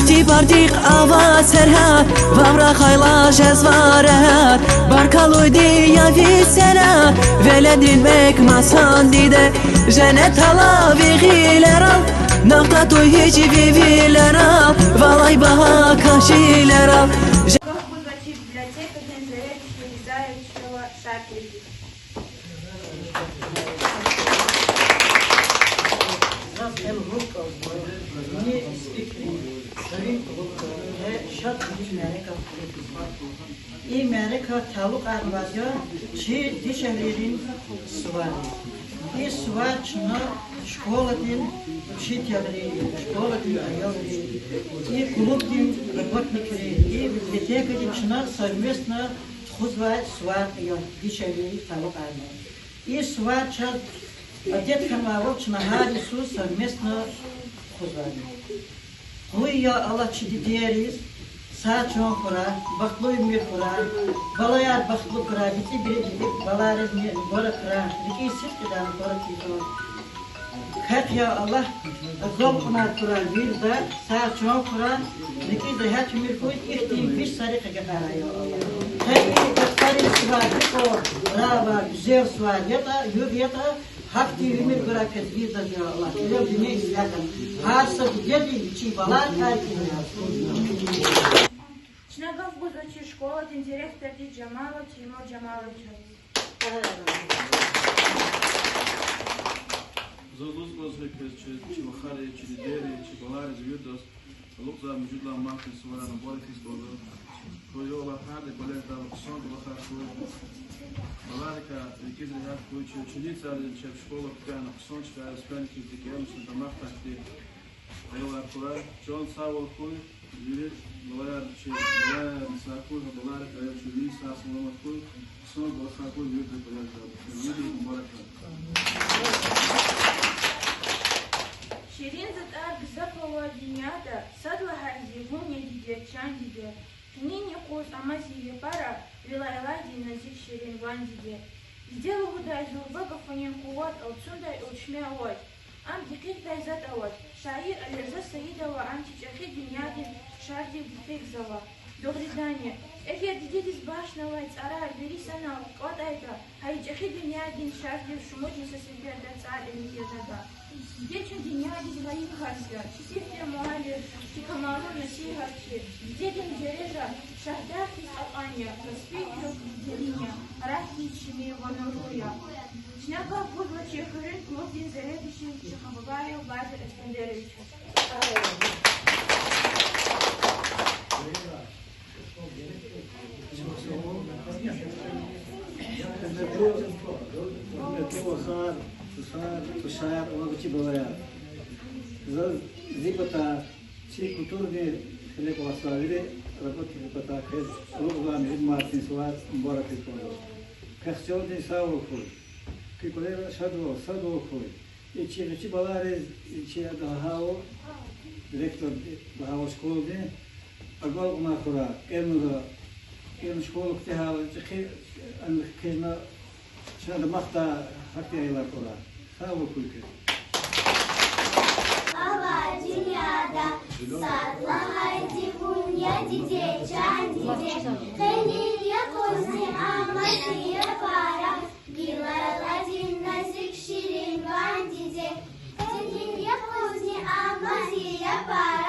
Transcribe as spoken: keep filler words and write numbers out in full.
Тибардихъ авай сергьят, ваврахъ хьайила жезва регьят, баркаллуди я ви сенят, веледрин мек масан диде, женнет ала ви гъилерал, нагъв татуй гьич ви вилерал, валай багьа кас чилерал. Гьабур ва чи библиотекадин зерекчи Ризаевича ва Шакирди. Заз кьел гьукӀ кӀанзава, ни спикерин, хуьруьн клубда, гьа шад вуч мярекат хьурай. И мярекат талукьарнавайди я чи дишегьлийрин сувар. И сувар чна школадин учительри, школадин аялри, и клубдин работникри, и библиотекади чна совместно тухузвай сувар я, дишегьлийрихъ талукьарнавай. И сувар чаз адет хьанвайвал, чна гьар йисуз совместно тухузвайди. Къуй я Аллагь чи дидейриз сагъ чан хьурай, бахтлу уьмуьр хьурай, балаяр бахтлу хьурай, бицӀи бирекетдик балайризни мубарак хьурай, рикӀиз сидкьидай мубарак ийиз. Квехъ, я Аллагь, агалкьунар хьурай вирида, сагъ чан хьурай, рикӀиз регьят уьмуьр хьуй, ихьтин виш сарихъ агакьарай, я Аллагь. Къе и дустарин сувар гьикьван браво, гуьзел сувар ятӀа, югъ ятӀа, гьахьтин уьмуьр гурай квез виридаз, я Аллагь, кьилел дуьнья ислягьда. Гьар са дидеди вичин балайрикай кӀевяй. Чна гаф гузва чи школадин директорди Жамалов Тимур Жамаловичаз. Заз лугьуз кӀанзава квез, чи, чи вахари, чи дидейри, чи балайриз виридаз алукьзавай муьжуьд лагьай мартдин суварар мубарак ийиз кӀанзава. Квез, я Аллагь, гьарда кӀвалахдайла хъсан кӀвалахар хьуй. Балайрикай рикӀиз регьят хьуй, чи ученицайрин, чеб школа куьтягьна хъсан чкайриз фена хьиз, дегишарна дамахдай хьтин аялар хьурай. Чан сагъвал хьуй, вири балаяр, чи балаяр сагъ хьуй, гьа балайрикай чи вири сагъ-саламат хьуй, хъсан кӀвалахар хьуй, вирида кӀвалахдайла. Виридаз мубарак. Ширин затӀар гзаф ава дуьньяда, сад лагьайди вун я, диде, чан диде. Къенин юкъуз ама зи япара, ви лайлайдин назик ширин ван диде. Диде лугьудай зурба гафунин къуват алцумдай алчме авач, ам гекъигдай затӀ авач. Шаир Алирза Саидова ам чи чӀехи дуьньядин шардив гекъигзава. Дугъриданни, эгер дидедиз бахшнавай цӀарар вири санал кӀватӀайтӀа, гьа и чӀехи дуьньядин шардив шумудни са сеферда цӀар элетиз жеда. Диде чун дуьньядиз гъайиб кас я, чи сифте муаллим, чи камаллу насигьатчи, дидедин дережа шагьдагъ хьиз кьакьан я, каспи чӀук дерин я, рагьдиз ширин ва нурлу я. Чна гаф гузва чи хуьруьн клубдин заведующийдиз Чахабабаев Бадир Эскендеровичаз. Гьуьрметлу, гьуьрметлу вахар, дустар, тушар, ва чи балаяр. Заз зи патай, чи культурный кьиле кӀвалахзавай вири работникрин патай квез алукьзавай муьжуьд мартдин сувар мубарак ийиз кӀанзава. Квехъ чандин сагъвал хьуй. Куь кӀвалера шадвал, садвал хьуй. И чи гъвечӀи балайриз, и чи ада лагьайвал, директор лагьайвал школадин, агалкьунар хьурай, кӀевнра, кӀевна школа куьтягьайла чӀехи, ана кхьена, чна дамахдай гьахьтин аялар хьурай. Сагъвал хьуй квез. Ава дуьньяда сад лагьайди вун я, диде, чан диде. Къенин юкъузни ама зи япара, ви лайладин назик ширин ван диде. Къенин юкъузни ама зи япара,